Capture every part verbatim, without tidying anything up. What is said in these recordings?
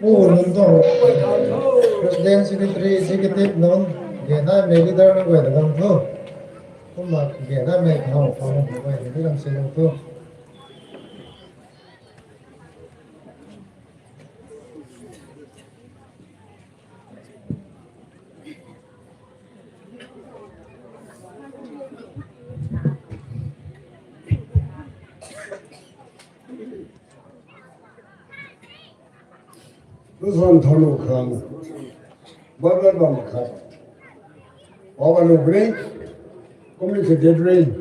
Oh, nunc tuang President, Secretary, Executive nunc, gena mei leader nunc guay ta bam thu. Kumna gena mei khou khou nunc guay ta ni lam se nunc thu. Luson thanu khang, baba bam khat, baba lugri, community gathering,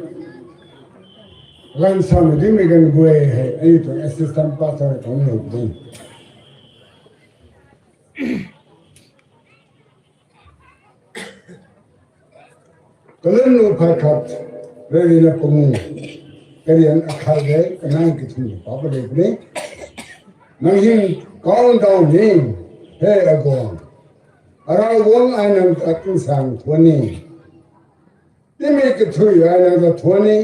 lan sam di mi gan guay hei, ai tu assistant pastor thang lugri. Kalun nu phay khat, rui rina kumu, karian akhat rei, kanang kithun pa pa rei puni. Nang him kaung dau ni, he aguang. Arau guang ai nang ta kin sang thuan ni. Timi kithui ai nang ta thuan ni.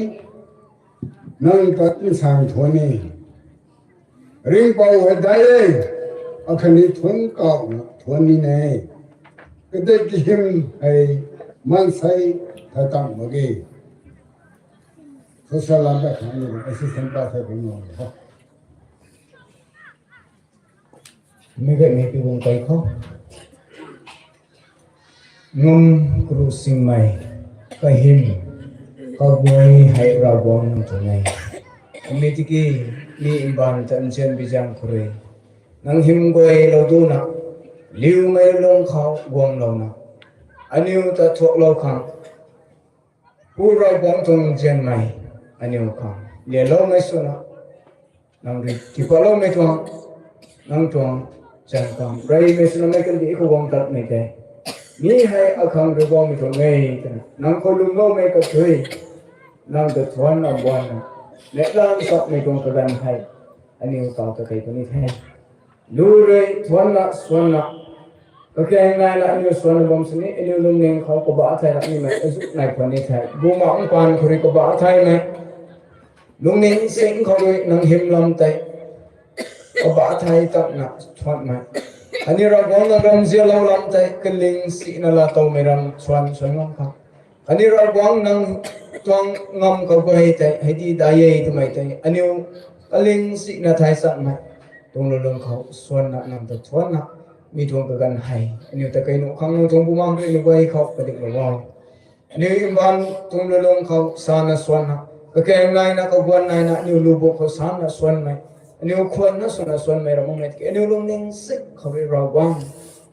Nang ta kin sang thuan ni. Ringpou hei dai e, akhatni thuan kau na thuan ni ne. Kade kihim hei mansei thai tang mak ge. Social lam ta khang ni assistant pastor kum nang ho. Mi gay ni pi bung kai khou. Ngam kru singmei, kahym, kaguay hei Ravguangc nang tuang e. Mi tiki, mi mbaanv ta nzian bizian khou rui, nang hym guay lou duna, liumei lung khou guanglouna, aniu ta thuaklou khang, Pu Ravguangc tuang nzianmei, aniu khang lialoumei swna, nang rui tipatloumei tuang, nang tuang chaeng kam reymei swna mei kandih khou guang tatmei tei, mi hei akhang rui guangmei tuang e twna nang khou lwmloumei kathui, nang ta thuanc na buanna, neihla sapmei tuang kaganv hei, aniu taw ta kei puni the. Lu rui thuanna, swanna, kakeng naina aniu swanna bam sini, aniu lungning khou kabah thei rap nimei azu nai khwan ni the. Bumaengh paan khou rui kabah theimei, lungning sing khou rui nang hym lam tei kabah thei tatna thuanmei, khatni Ravguangc nang ram zialou lam tei kaling sina laatowmei ram swan swan ngam khang, khatni Ravguangc nang tuang ngam kaguay tei hei di dai e twmei tei aniu kaling sina thai chanmei tuang lulung khou swanna nang ta thuanna, mi tuang kaganv hei aniu ta kei nuh khang nang tuang Bumaengh rui ni guay khou padikna guang. Aniu mbaanv tuang lulung khou sana swanna, kakeng naina, kaguan naina, aniu lubuk khou sana swanmei, aniu khwanna swna swanmei ram makmei tiki aniu lungning sing khou rui Ravguangc,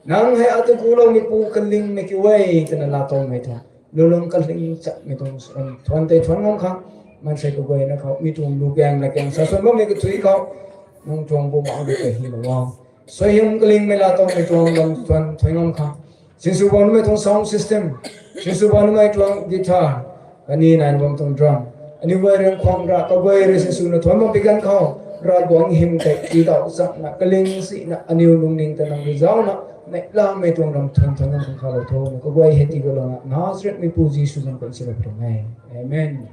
nang hei ata kuloumeipu kalingmei kiu e twna laatowmei tha, lulung kaling chatmei tuang swan thuan tei thuan ngam khang, maansei kaguayna khou mi tuang lugaeng lakang sa swan bammei kathui khou, nang tuang Bumaengh rui kahilou o. Suaihiam kalingmei laatowmei tuang lam thuan thuan ngam khang, sinsw bam numei tuang sound system, sinsw bam numei tuang guitar, khatni naina bam tuang drum, aniu guay rui khwang ra kaguay rui sinswna thuan bam pi ganv khou, Ravguangc hym tei tiidau chakna kaling sina aniu lungning ta nang rui zauna, neihlamei tuang ram thuan thuan ngam khang khalou tho. Kaguay hei tiilouna Nazaretmeipu Jisu zanc khou silou pi tuang e. Amen.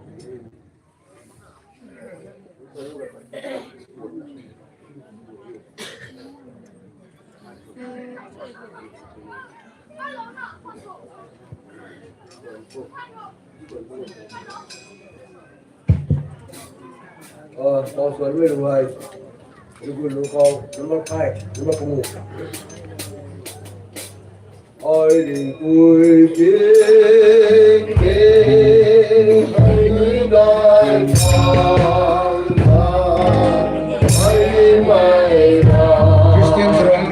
Tau suan mei lu hei, lu gu lu khou number five, number kumu. Ai ringpui king king ai nui dai Christian Christian.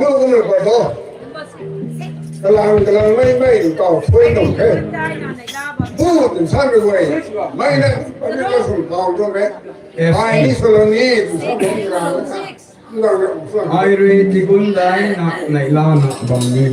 Lu kum rui pui tho. Kalang kalang mei mei kaw pui nung the. Bu tun san rui guay. Mei na pui na sung kaw tuang the. Ai ni Saloni tun san rui kaw. Ai rui tigun dai na nai la na bam ni.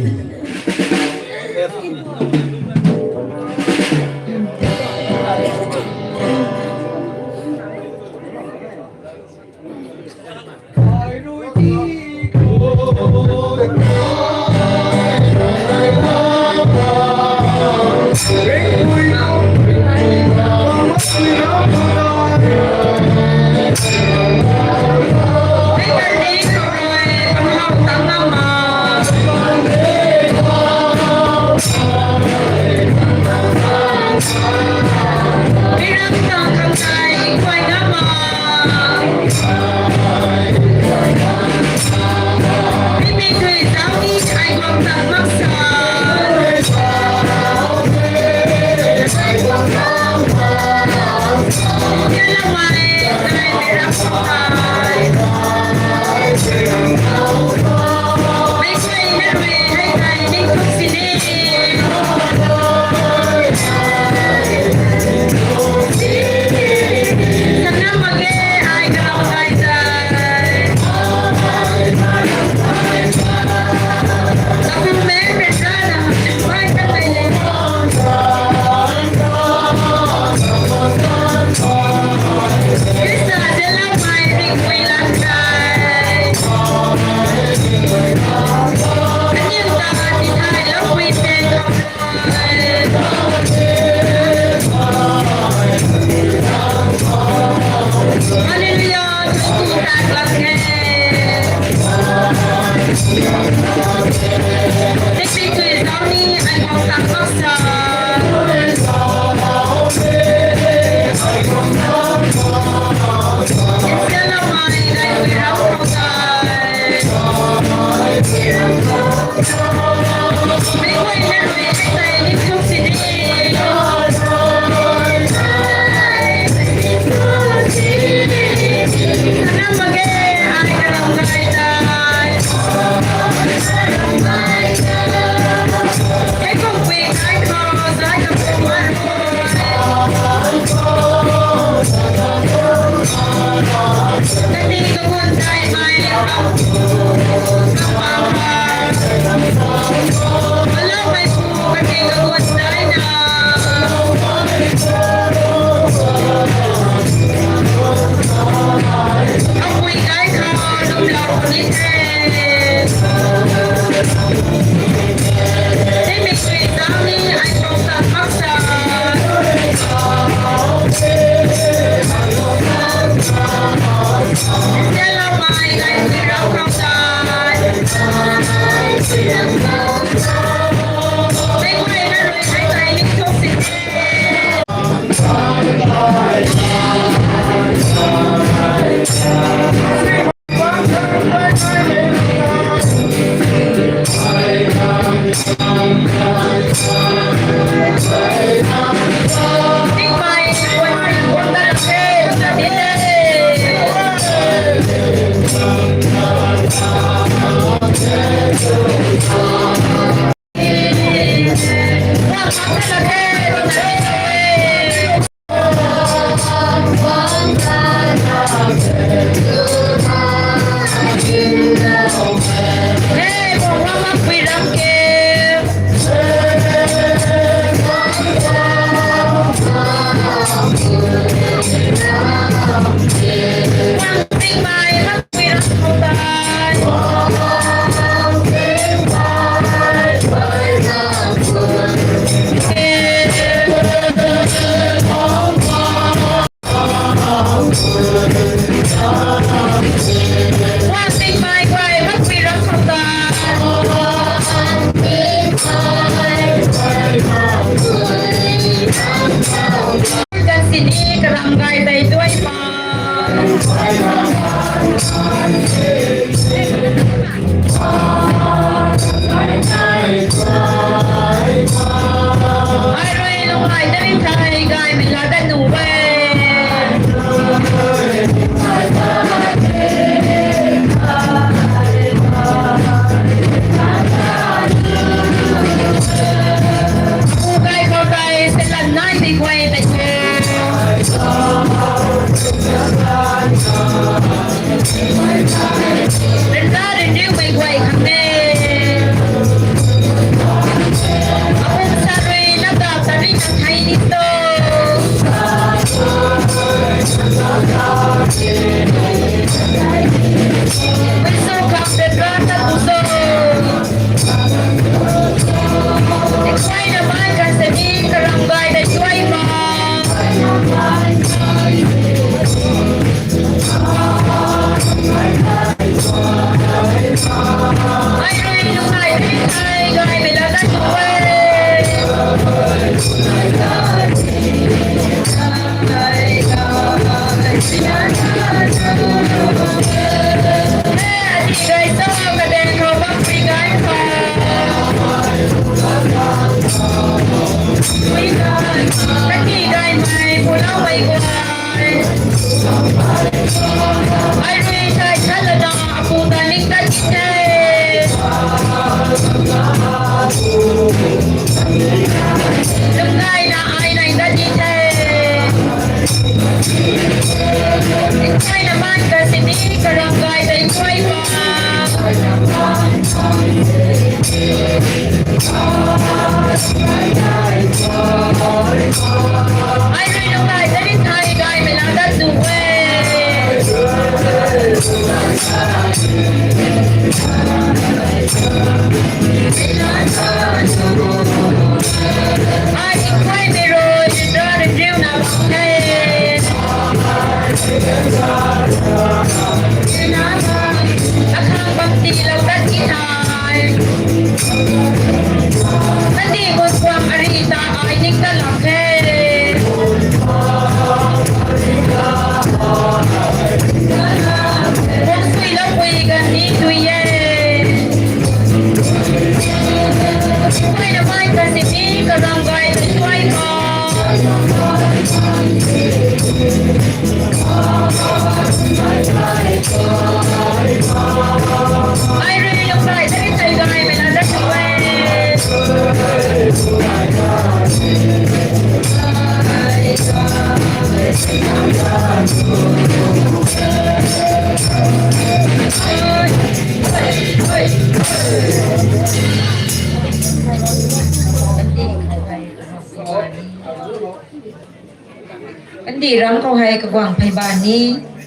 Kandih ram khou hei kaguang phey bani,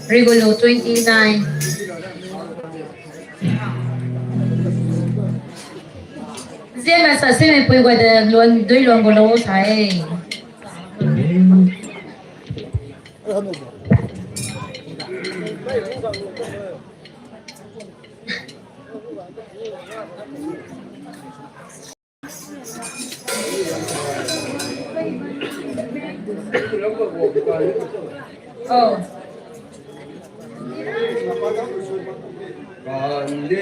Rigolo twenty nine. Zianna sa simei pui guay ta luan dui luan gulou sa e. Oh.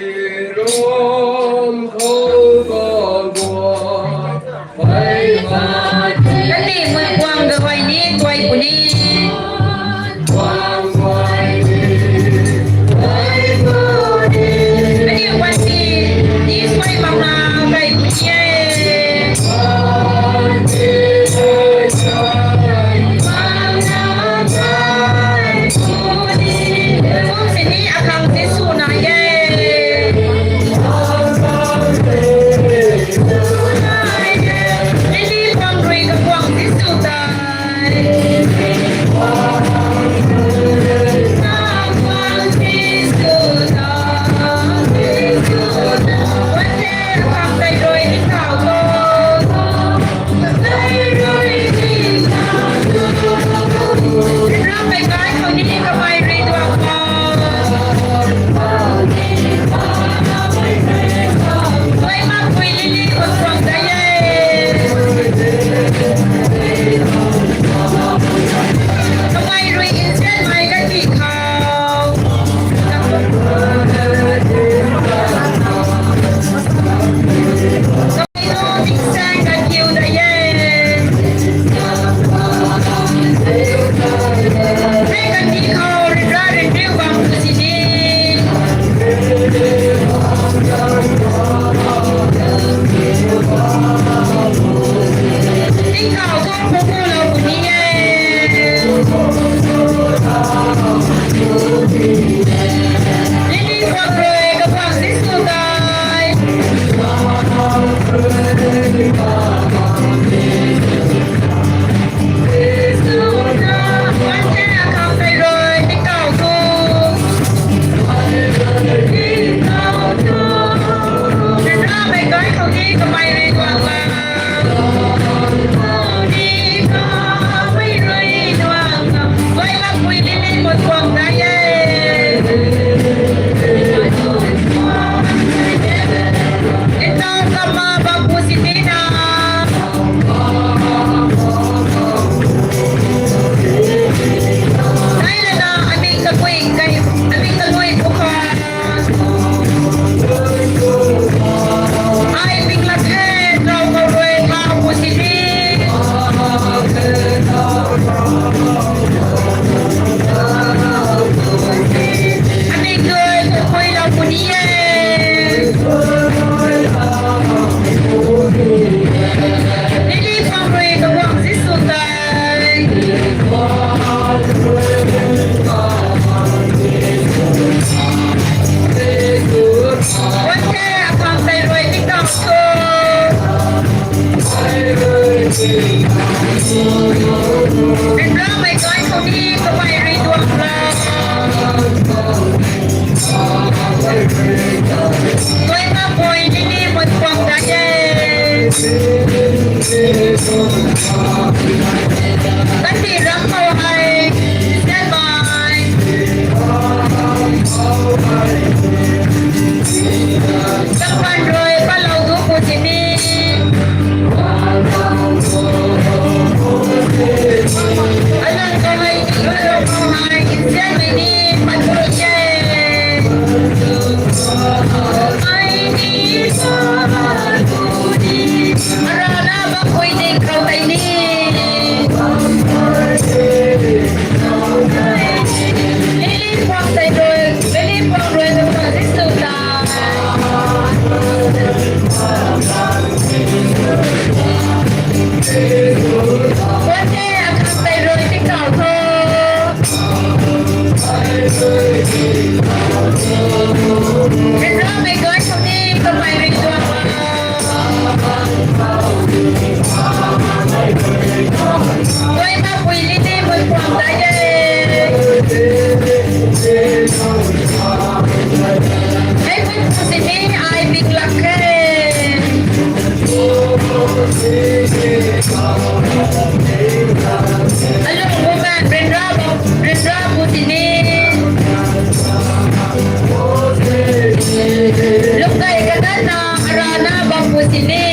Kandirom khou kaguang, pei ma. Kati mun kuang gavai ni, kuai puni. Kuang kuai ni, kuai puni. Kati kuan si, ni kuai pang na, kai puni e. Rana bam pu sini.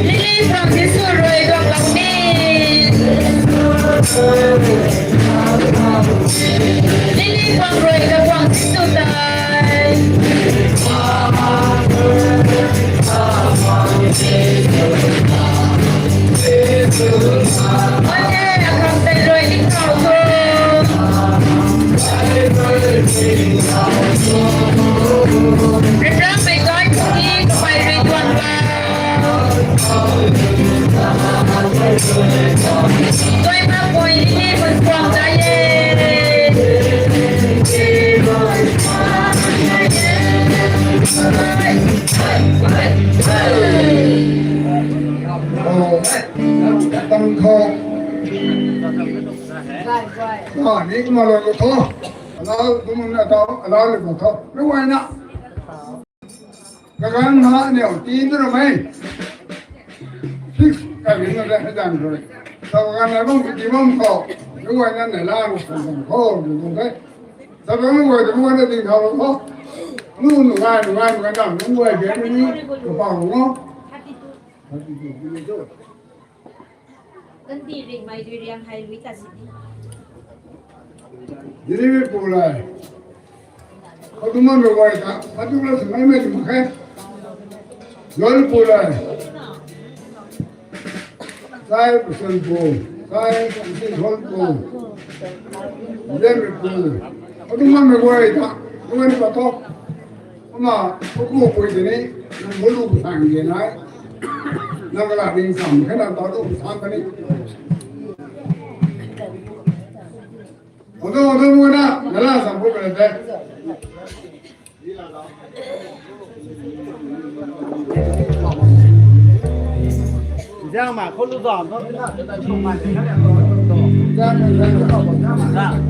Lily bam Jisu rui bam bam ni. Lily bam rui bam bam Jisu tai. Tang khou. Ah, ni kumna lou tho. Alau, kumna tau, alau lou tho. Lu wai na. Kaganv ha niu ti tu ra mei. Fix ka ni na le dan rui. Tau kaganv na bam ti bam khou. Lu wai na na la lu khou khou lu khou. Tau kaganv lu wai tu lu wai na ding khou lu khou. Nu nu wai nu wai nu wai dam nu wai bian ni. Lu pau lu khou. Kanti ringmei dui riang hei lui ta sini. Diri pu lai. Kau tu man rui wai ta, kau tu la sumei mei tu mak khe. Lol pu lai. Sai pusun pu, sai pusun hol pu. Lem pu. Kau tu man rui wai ta, tu man pa to. Kumna, puku pui tini, nang bulu sang ge nai. Nang kala ring sam khe na ta lu sang kani. Odo, odo, muna, nala sam pu kala te. Zang ma khou lu zam tho, zang ma, zang ma. Zang, zang, zang.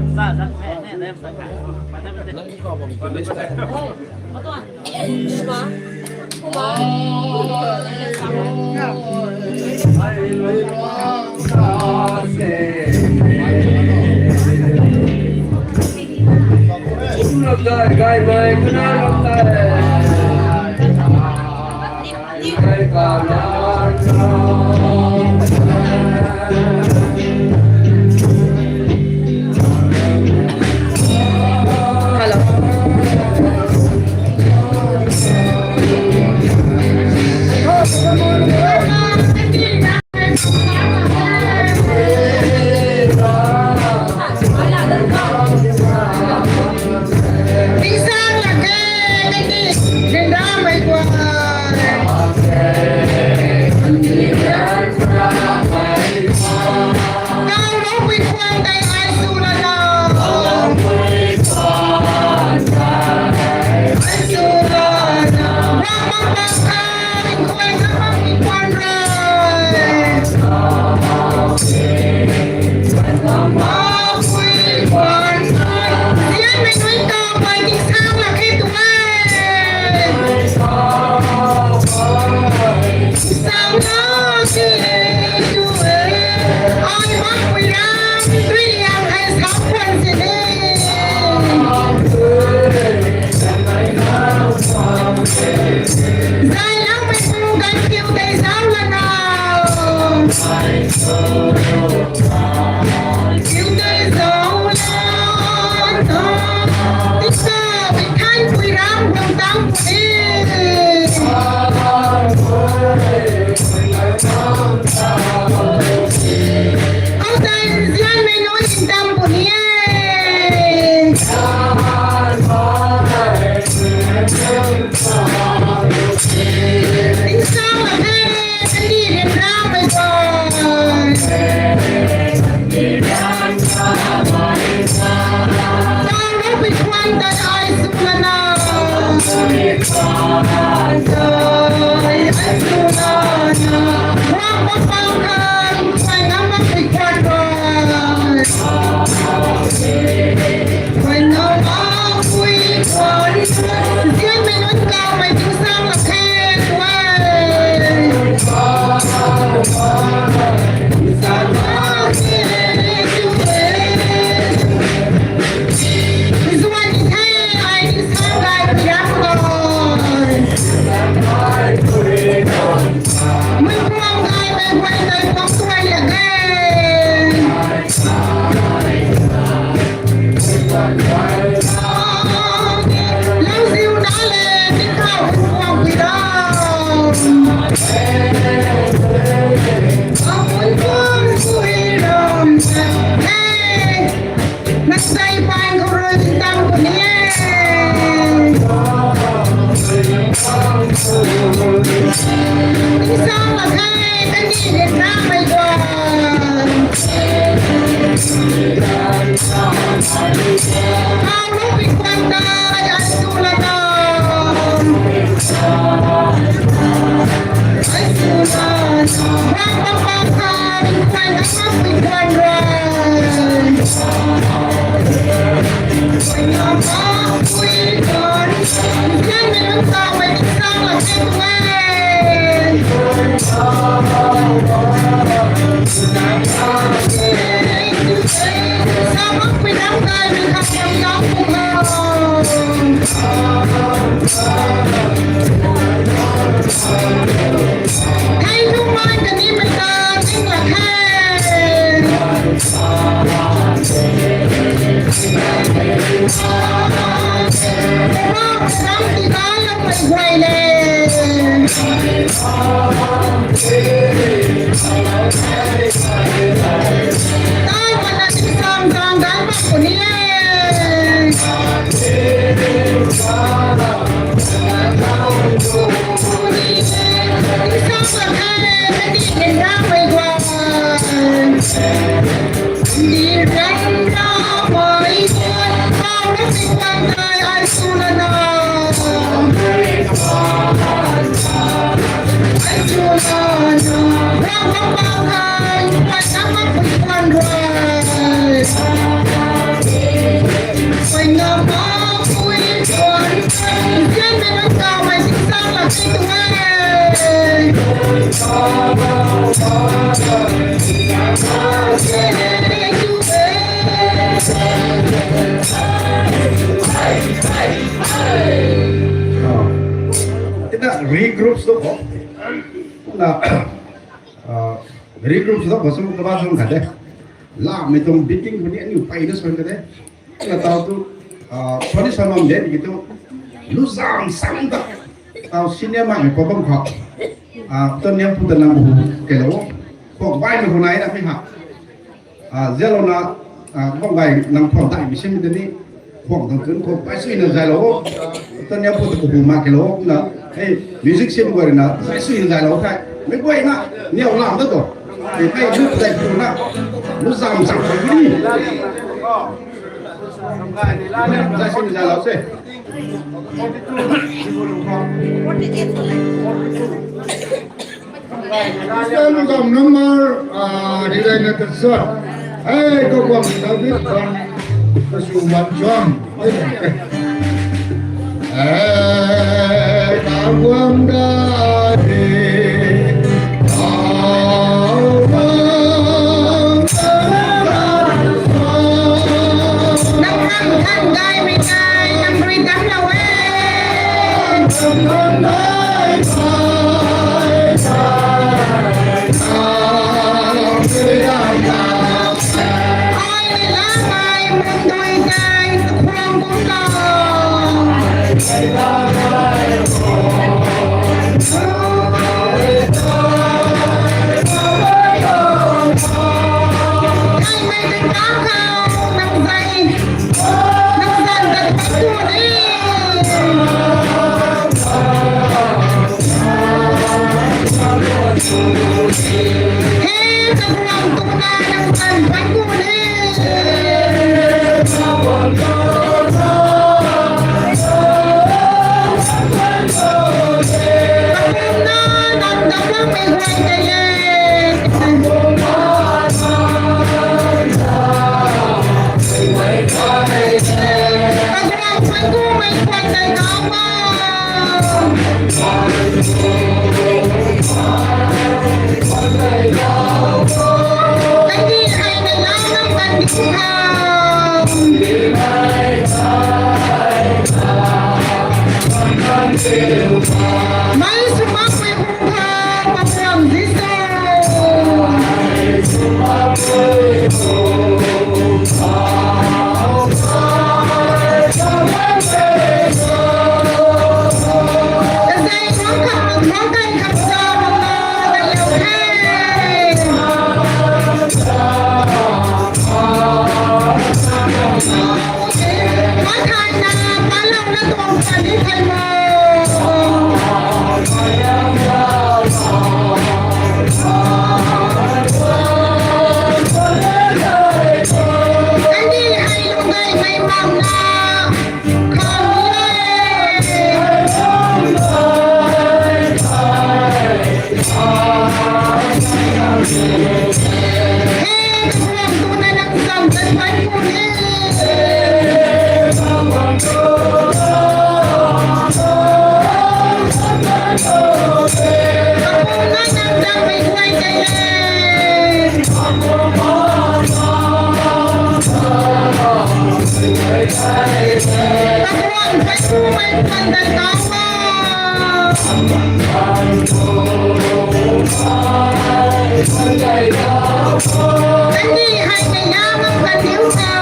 Tina regroup sw ko. Na, ah, regroup sw ko sum kaba sum khat de. Lamei tuang beating puni aniu peyna sw khat de. Na tau tu, ah, puni sw mam de ki tu. Lu zam sam ta. Tau senior mei pabam kha. Ah, tu niam pu ta nang bu kelo. Kok bai na bu nai na mi ha. Ah, zalouna, ah, khwang bai nang khwang dai mi sim tei ni, khwang tang tun khwang bai suina zailou. Tan niam pu tu kubu ma kelo na, hey, music sim guay na, zai suina zailou thei. Mei guay na, niau lam ta tu. Hey, hey, lu dai pu na, lu zam zam pu ni. Zai suina zailou se. Stand gam number, ah, designer ta sa. Hey, ko kwang David bang, ko su wan chuang. Hey, ka kwang David, ka kwang David. Nang nang kan dai mei nai, nang rui dam lou e. Kaguang Patmei khwan dai kau o. Kandih hei kaiya ngam kan diu tho.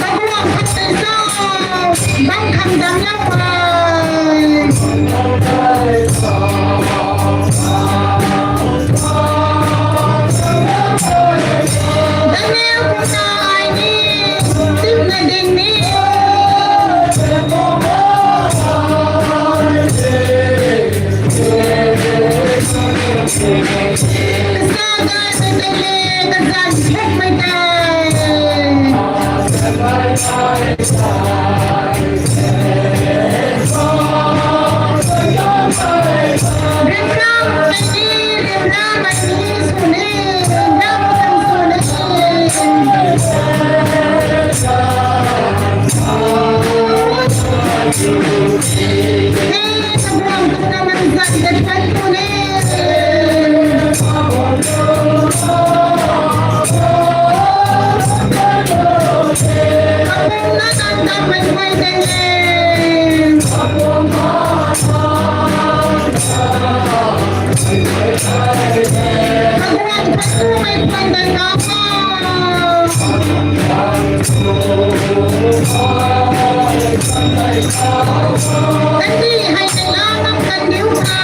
Kaguang Patmei cho, bam khang dam lou e. Daniel kumna ai ni, tip na ding ni. Kasa gay mei tei le, kazanc thukmei tei. Rimram mei ni, rimram mei ni sw ni, rimram mei sw ni. Hei, Ravguangc kumna manzan tat pat tu ni. Kapumna nang ta mei guay tei le. Ravguangc Patmei khwan dai kau o. Kandih hei kaiya ngam kan diu tho.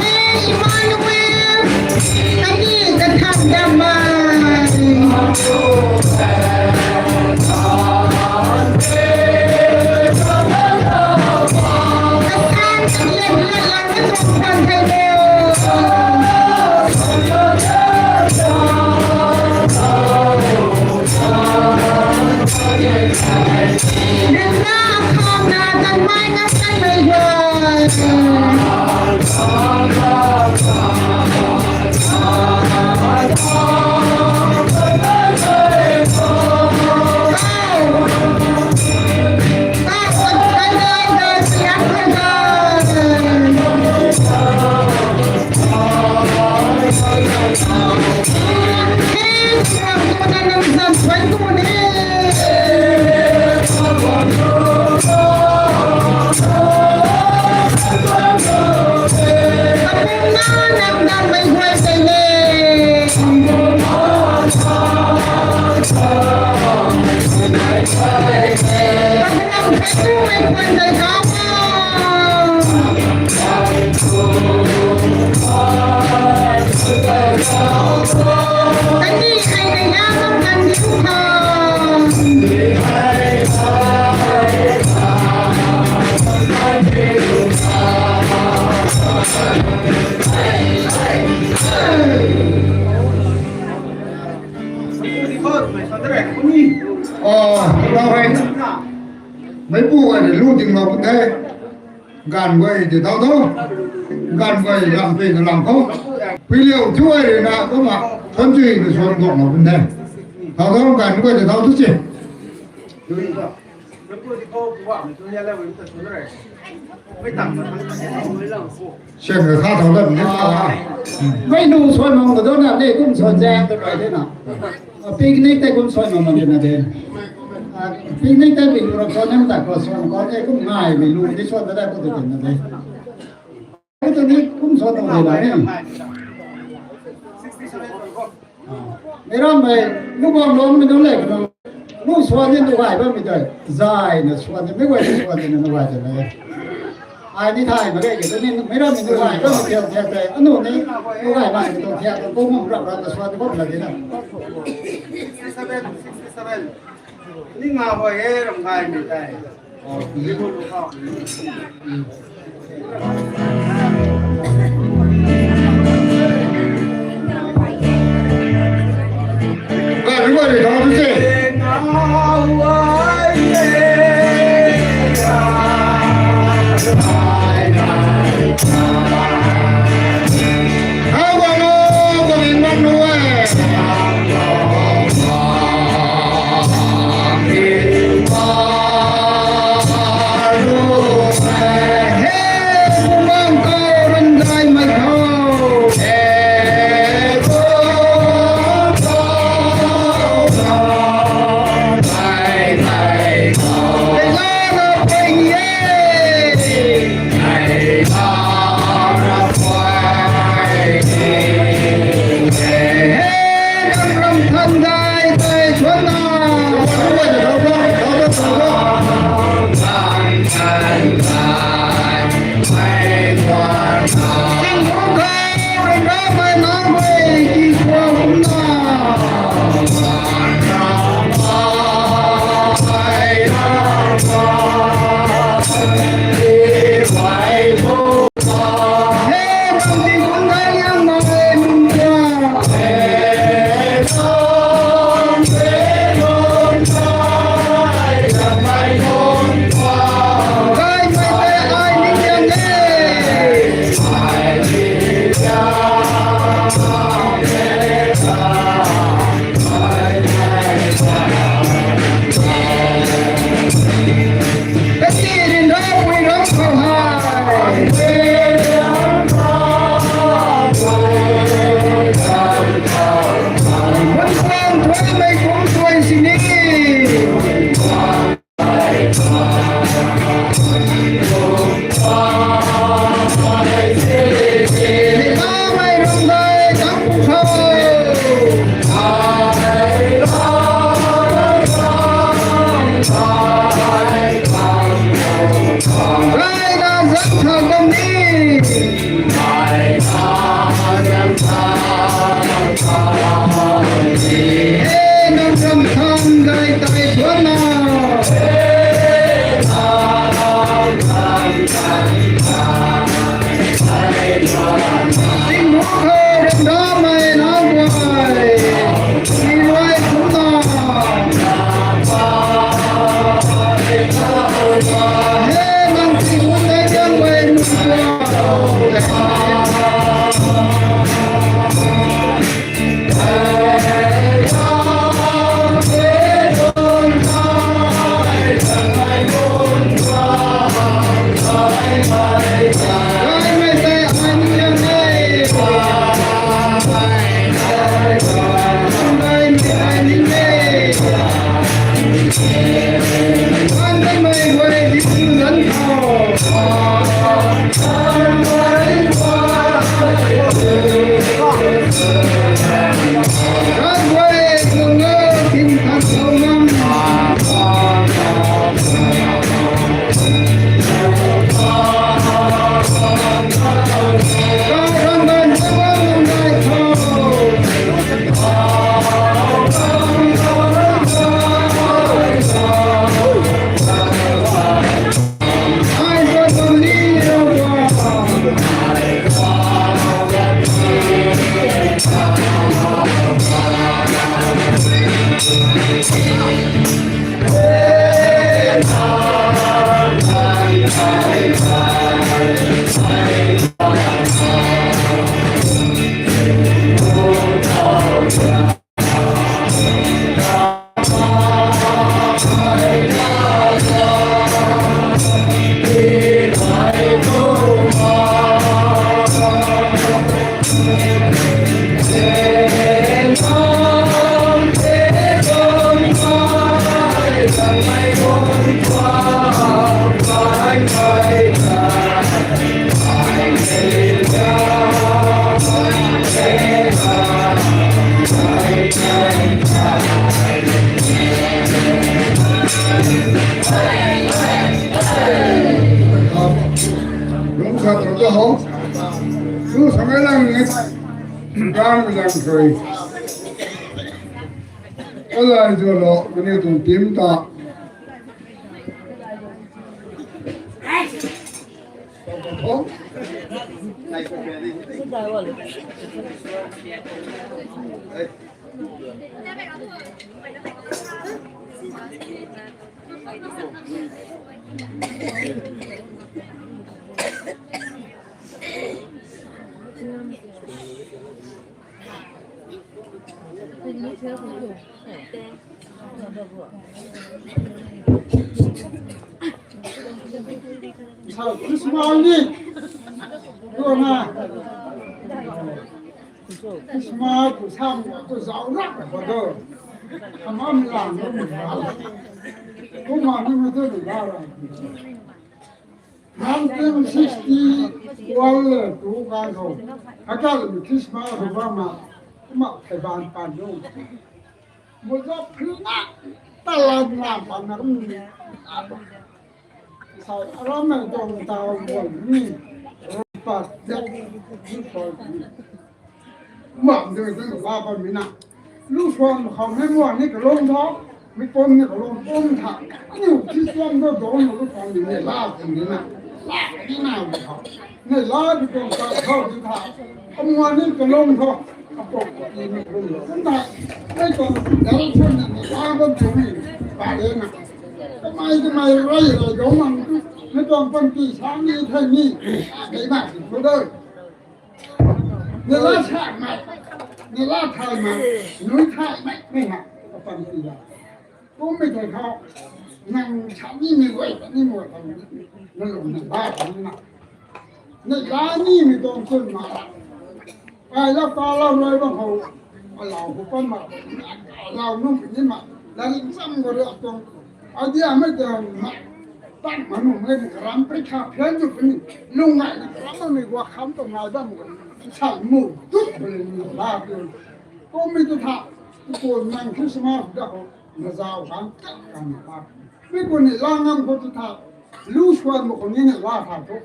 He Emmanuel, kandih katham dammei. Kasan kalian lian lang na tuang khwan thei bo. Rimna akhang na tanmei ngam kanmei guay. Aw, tau hei. Meicpu ai ni lu ting lou pun the. Ganv guay ti tau tho. Ganv guay lam pui na lam khou. Pui liu thu ai rui na kumna thon chui na suan guang lou pun the. Tau tho ganv guay ti tau thu si. Sian ka kha thau dat ni ta. Mei nu suan mang ka do na, ni kum suan zaeng ta kai de na. A, picnic tei kum suan mang mang de na de. A, picnic tei mei nu ram suan nem ta ko suan ko de kum ngai mei nu ni suan ta da ko de na de. Ko tu ni kum suan mang de na ni. Mei ram mei, lu bam lou mei nunc le, kanu, lu suan ni nu gay bammei tei, zay na suan ni, mei guay ni suan ni na nu gay tei le. Ai ni thay mak ge, kei tu ni, mei ram mei nu gay bammei thiak thiak tei, anu ni, nu gay mak ge tu thiak, tu kum rap rap na suan ni kum la di na. Sixty-seven, sixty-seven. Ni nga huay e ram gaymei tei. Lungc khat rui ta ho. Tu samei lang ni. Gang lang sui. Kalai zo lo, kani tuang tim ta. Sa Christmas ni. Tuang na. Christmas ku sam ku zau rak ko do. Hamam lang ko mi la. Kumna ni ma tu ni la ra. Nineteen sixty one le tu kan ho. Akai le Christmas ho ba ma. Kumna thei ban pan do. Muzak phri na, talan na pan na kum ni. Sa aram na tuang tau bol ni. Pat ya. Ni bol ni. Mak de de ba ba mi na. Lu suan khou mei muan ni kalung tho, mi pum ni kalung pum tha. Aniu Christian do do ni lu suan ni ne la pum ni na. La ni na tho. Ne la di tuang ka khou di tha. Amuan ni kalung tho. Apok ni ni kalung tho. Kum tha. Mei tuang direction ni la bam tu ni. Ba de na. Kamei kamei rai rai do mang tu. Mei tuang pan ti sang ni thai ni. Kei na si tu doi. Neihla sa mei, neihla thay mei, nui thay mei, mei ha, kapan ti la. Kummei thei khou, nang sa ni mei guay, ni mei guay, nang lung neihla thay na. Neihla ni mei tuang chwn ma. Kai la pa la rui bam khou, alau hu pan ma, alau nung ni ma, la ring sam ko ri tuang. Idea mei tuang ma. Tan manu mei ni karam pei kha phian tu puni. Lung ngai ni karam mei gua kham tu ngai bam ko. Sa mu tu puni ni la tu. Kummei tu tha. Tu ko nang Christmas da ko. Na zau kan kan na pa. Mei ko ni la ngam ko tu tha. Lu suan mo ko ni ni la tha tu.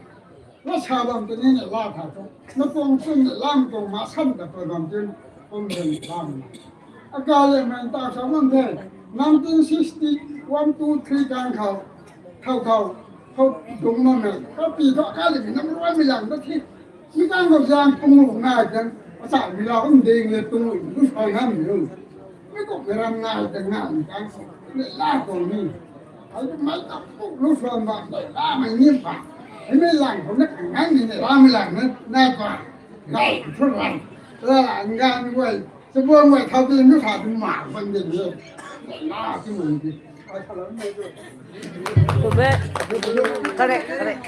La sa bam tu ni ni la tha tu. Na pong sun ni lam pong ma san da pa bam tu. Pong sun ni lam. Akai le mei ta sa man the. Nineteen sixty one, two, three kan khou. Thau thau. Thau dung ma mei. Ka pi thau akai le mei nam ruai mei lang ta thi. Mi kan khou zang pung lu ngai kan. Asa mi la kum ding le pung lu. Lu suan ngam mi lu. Mi ko mei ram ngai kan ngai mi kan khou. Le la ko ni. Ai tu mei ta pung lu suan bam le la mei ni pa. Mei lang khou na ngang ni ne, ram lang na, na pa, gai thu ram. La ngang ni wai, se bo wai thau pi nu sa tu ma ban de ni. La ti mo ni. Ai tha la me tu. Kube. Correct, correct.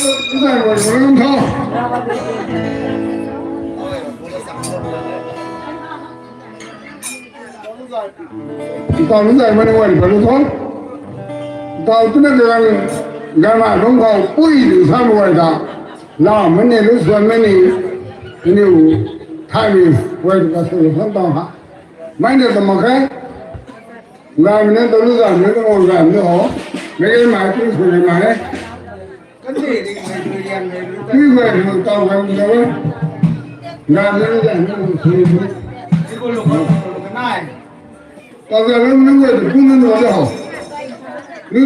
Zai guay guay lung tho. Tau lu zai mani guay pa lu tho. Tau tu na gang, gang na lung khou pui di sa guay ta. Lau mani lu suan mani. Aniu thai ni guay ta su lu tho tau ha. Mai na ta mak khe. Ngai mei na tau lu zai mei na tau zai mei ho. Mei kei mai tu su ni mai. Ni guay ni tau guay ni tau. Ngai mei na zai mei na su ni. Tau zai lu ni guay tu pu ni guay ta ho.